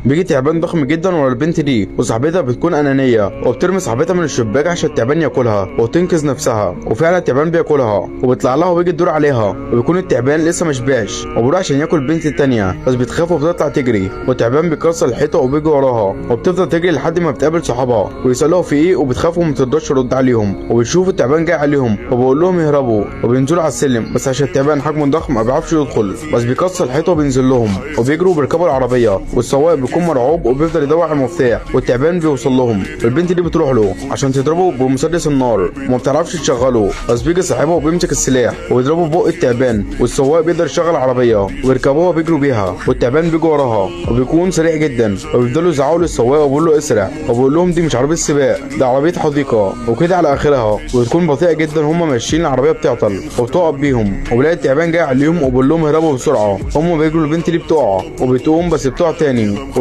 بيجي تعبان ضخم جدا ورا البنت دي، وصاحبتها بتكون انانية وبترمي صاحبتها من الشباك عشان التعبان ياكلها وتنقذ نفسها، وفعلا التعبان بياكلها وبيطلع لها وبيجي الدور عليها، وبيكون التعبان لسه مشبعش وبيروح عشان ياكل البنت التانية، بس بتخاف وبتطلع تجري، والتعبان بيكسر الحيطة وبيجي وراها، وبتفضل تجري لحد ما بتقابل صحابها ويسالوها في ايه، وبتخاف وما بترضاش ترد عليهم، وبتشوف التعبان جاي عليهم وبقول لهم يهربوا، وبينزلوا على السلم، بس عشان التعبان حجمه ضخم ما بيعرفش يدخل، بس بيكسر الحيطة وبينزل لهم، وبيجروا وبيركبوا العربية، والسواق بيكون مرعوب وبيفضل يدور على المفتاح، والتعبان بيوصل لهم، والبنت دي بتروح له عشان تضربه بمسدس النار وما بتعرفش تشغله، بس بيجي صاحبها وبيمسك السلاح وبيضربه ببق التعبان، والسواق بيقدر يشغل العربية ويركبوها وبيجروا بيها، والتعبان بيجي وراها وبيكون سريع جدا، وبيفضلوا يزعقوا للسواق وبيقول له اسرع، وبيقول لهم دي مش عربية سباق، ده عربية حديقة، وكده على اخرها، وبتكون بطيئه جدا، هما ماشيين العربية بتعطل وبتقف بيهم، وبيلاقي التعبان جاي عليهم وبيقول لهم اهربوا بسرعة، هما بيجروا، البنت دي بتقع وبتقوم بس بتقع تاني.